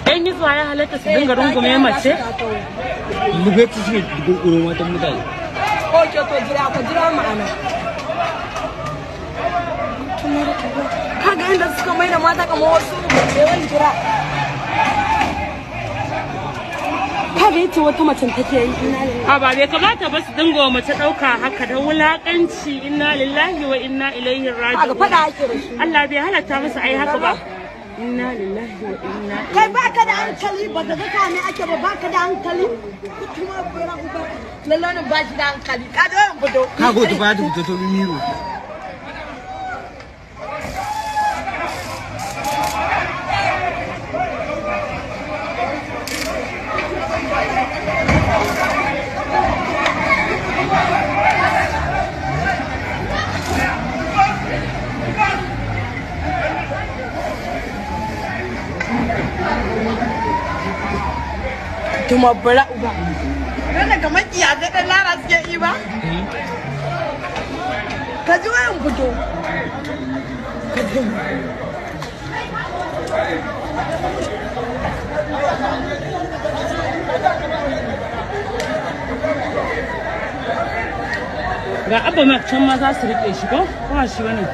Yan yi zuwa ya halatta su dinga rungume mace? Lugatu suke gurguru matan mutane. Oke, to jira ku jira ma'ana. Kaga inda suka mai da mata kamar wasu yawan jira. Kaga yace wata macen take yi, inna lillahi. A ba bai kamata ba su dinga wa mace ɗauka haka da wulaƙanci, inna lillahi wa inna ilaihi Kaga raji'un. fada ake da su. Allah bai halatta musu ai haka ba. Inna lillahi wa inna Kai baka da hankali, ba ka ga kame ake ba, baka da hankali. Kuma bera uba. Lalle ba shi da hankali. Ka ga yan fito. Ka go tufa ta fito ta miro. Tuma bera uba. Wannan kamar kiyasa dan lara suke yi ba? Ka ji wayan fito. Ka ji. Ga abba ma can ma za su rike shi ko? Ko ba shi bane?